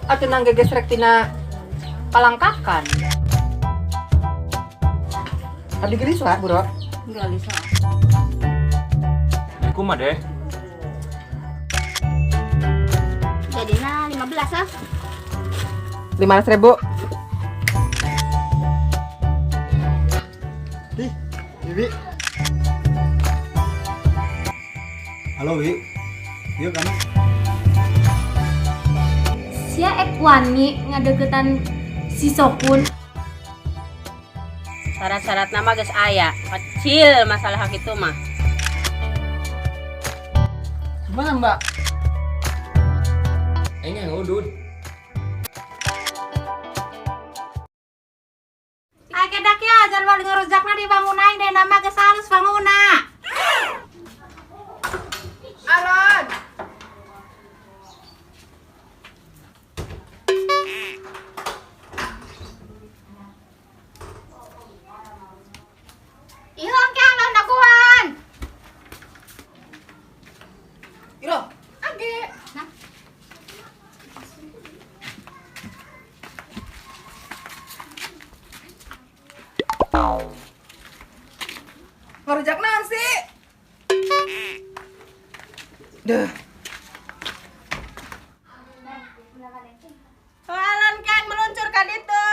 Atuh nang gegesrek tina palangkakan. Abdi gelis lah, Bro. Gelis lah. Kumaha deh? Jadina 15 ah. 500 ribu. Ih, Bibi. Halo, Wi. Yuk kamu. Sia ek wani ngadeukeutan si Sokun. Syarat-syarat nama geus aya, kecil masalah hak itu mah. Gimana, Mbak? Aing yang udud. Ake dak ya, jadwal ngerujakna dibangun aing deh nama geus halus banguna. Alon. Ieu engke alon daguan. Iro, age. Nah. Ngerujak naon sih? Duh. Alon kan meluncur kan itu.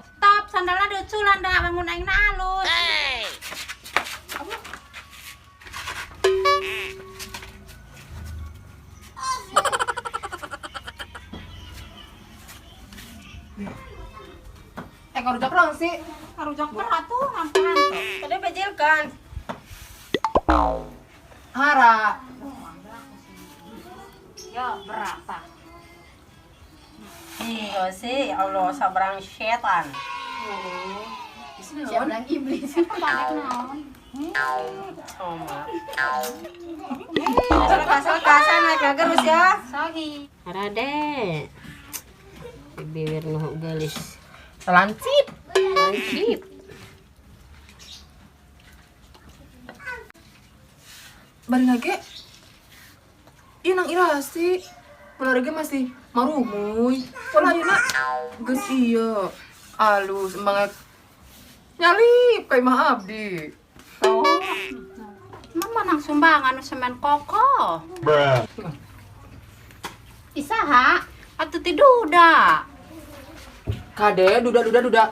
Stop, sandalna diuculan da bangun aingna alus. Ngerujak naon sih? Ngerujak berat tuh, rampehan tuh. Tadi bejilkan. Hara. Ya, berapa? Ih, sih, ya Allah, sabrang setan. Siapa iblis? Balik naon? Coma. Kasal-kasan naik gerus ya. Sohi. Arade. Si bibir nu geulis. Lancip. Lancip. Bari lagi. Ih, nang ira sih. Pola lagi masih marumuy. Pola ayeuna geus ieu. Alus banget. Nyalip kayak mah abdi. Oh. Mama nang sumbangan nu semen koko. Bruh. Isaha? Atuh ti duda. Kade duda duda duda.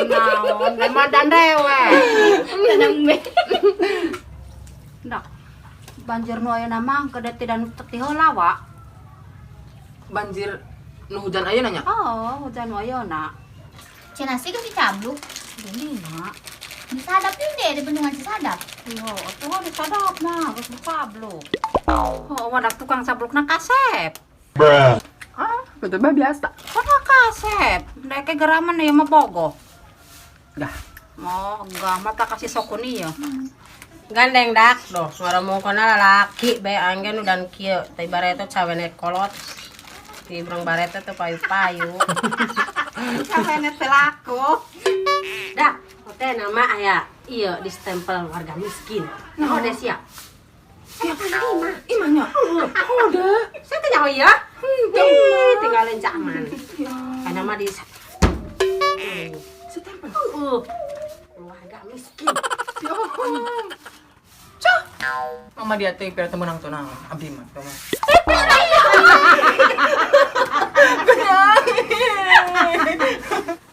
Naon, remadan dewe. Ndak. Banjir nu ayeuna mah gede tidak nu teu heula wa. Banjir nu hujan ayeuna nya? Oh, hujan nu ayeuna. Cenah sih geus dicabluk. Gini mak. Disadap deh di bendungan Cisadap. Iya, atuh disadap mah geus dicabluk. Oh, wadak tukang cablukna kasep. Bruh. Ah, betul bah biasa. Kok kasep? Ndeke geraman ieu mah bogoh. Dah. Oh, enggak, mata kasih sokun ieu. Gandeng dak doh, ngoromongkona lalaki bae aing ge nu dan kieu, teh bareto cawene kolot. Di brong bareto teh payu-payu. Cawene teh laku. Dak, teh nama aya ieu di stempel warga miskin. Nah, udah siap. Imahnya. Oh, udah. Saya tanya oh iya. Ih, tinggalin zaman. Karena mah di Stempel. Keluarga miskin. Ya ampun. Cah. Mama dia teh pira temenang tunang abdi mah. Mama.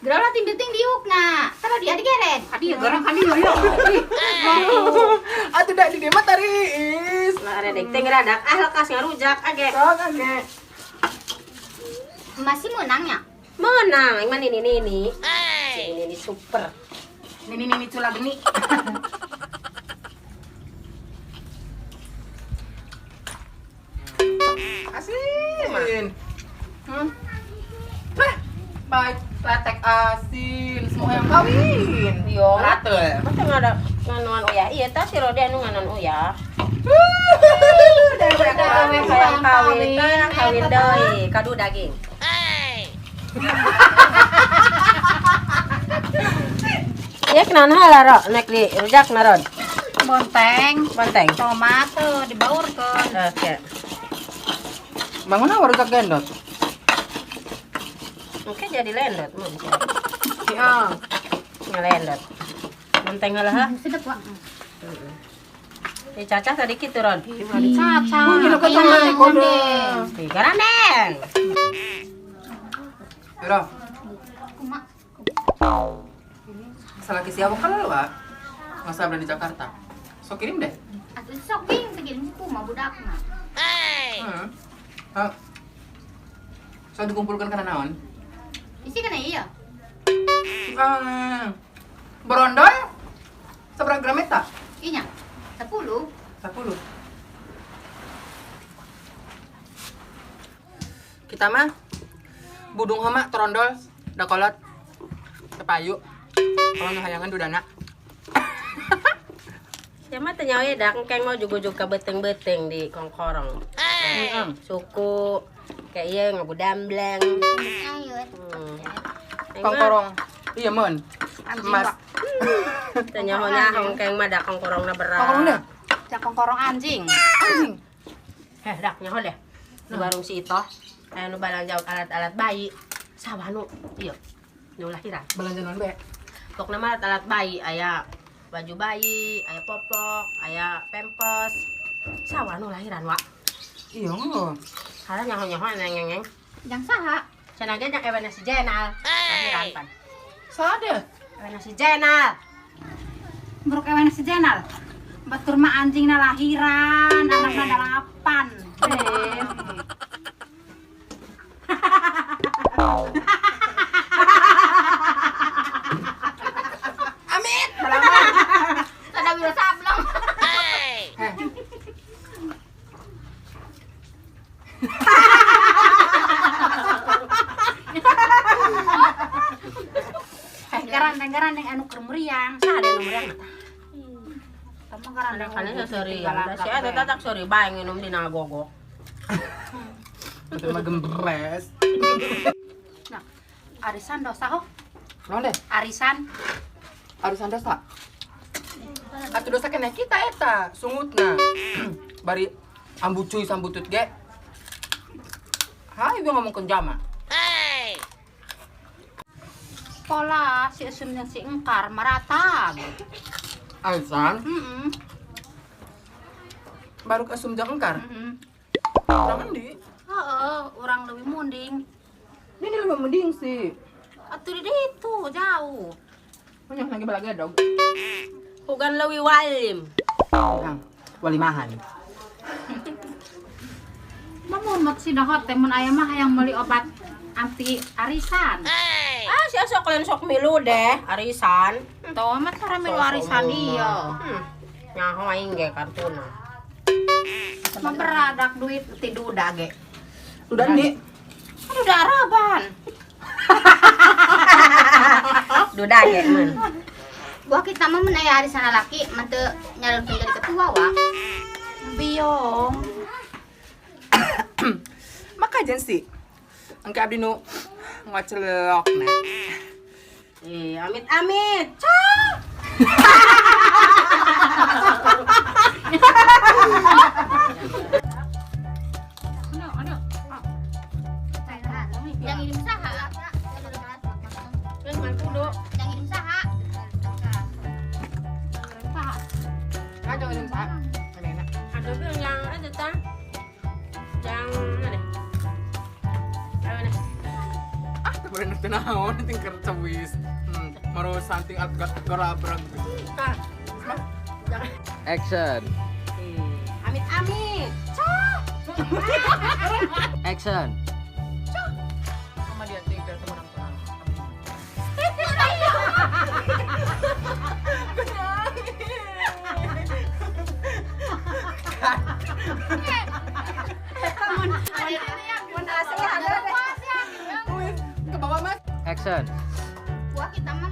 Gerola tim ting diukna. Tara dia digeret. Kadi gerang kadi yo. Atuh dak di mah tariis. Nah, ada dek teh ngeradak ah lekas ngarujak age. Sok age. Masih menangnya. Menang, emang ini ini. Ini ini super. Nini nini cula geni. Asin. Nah, baik letek asin, semua yang kawin. Yo. Ratel. Masa nggak ada nganuan uyah? Iya, tas si Rodi anu nganuan uyah. Dewek Hayang kawin, teh kawin deui, kadu daging. Ya kenaon heula ro, nek di rujak naron. Bonteng. Bonteng. Tomat tuh dibaurkeun. Oke. Bangun ah baru gendot. Mungkin jadi lendot mah bisa. Iya. Ngelendot. Bonteng lah. Sedep, Wak. Heeh. Dicacah tadi kitu, Ron. Ulah dicacah. Oh, gila kok sama kode. Garandeng. Ira, Kumaha? Salah kisi awak kan lu, Wak. Masa berada di Jakarta. So kirim deh. Atuh sok bing sekirim kumaha budakna. Heeh. Hmm. So dikumpulkan karena naon? Isi kana iya. Borondol seberapa gram eta? Inya. 10. 10. Kita mah budung hama torondol dakolot tepayu. Kalau nu hayangan dudana. Sia mah teu nyaho dak engkeng mau jugujug ka beuteung-beuteung di kongkorong. Heeh. Suku kayak ieu ngabudambleng. Ayo. Kongkorong. Iya mun. Mas. Teu nyaho-nyaho engkeng mah dak kongkorongna berat. Kongkorongna? Cak kongkorong anjing. Anjing. Heh, dak nyaho deh. Di warung si Itoh, aya nu balanja alat-alat bayi. Sawah nu ieu. Nu lahiran. Balanja naon bae? Pokna mah alat-alat bayi aya baju bayi, aya popok, aya pampers. Sawah nu lahiran, Wak. Iya. Karena nyaho-nyaho nengeng. Jang saha? Cenah ge jang ewena si Jenal. Lahiran pan. Sade. Ewena si Jenal. Brok ewena si Jenal. Batur mah anjingna lahiran, anakna 8. Amit, balaman. Sada wira sablong. Garandeng-garandeng anu keur meriang. Saha nu meriang? Tama garandeng. Anak-anaknya seuri. Si eta tatak seuri bae nginum dina gogok. Itu mah gembres. Nah, arisan dosa ho. Naon deh? Arisan. Arisan dosa. Atuh dosa kena kita eta, sungutna. Bari ambu cuy sambutut ge. Hai, gua ngomongkeun jama. Pola si esum jeung si engkar maratag. Arisan? Heeh. Baru ke esum jeung engkar? Heeh. Urang endi? Heeh, urang leuwih munding. Ini lebih mending sih. Atuh di ditu jauh. Punya lagi balagedog. Bukan leuwih walim. Kang, walimahan. Mamumut si dohot teh mun aya mah hayang meuli obat anti arisan. Ah, si sok lain sok milu deh, arisan. Tuh mah cara milu arisan ieu. Nyaho aing ge kartuna. Mah beradak duit ti duda ge. Duda ndi? Duda Araban. Duda ge mun. Buah kita mah mun aya arisan lalaki mah teu nyalonkeun jadi ketua, Wak. Biong. Maka jen sih. Engke abdi nu ngacelokna. Amit-amit. Cah. Yang ngirim saha? Geus mah kudu. Yang ngirim saha? Kan jangan ngirim saha. Enak. Ada yang eta tah. Yang mana deh? Ayo nih. Ah, teu bener teu naon tingker cewis. Maru santing at garabrag. Ah, Action. Amit-amit. Cah. Action. Sama dia tingker teman-teman. Ke bawah, Mas. Action. Buah kita mah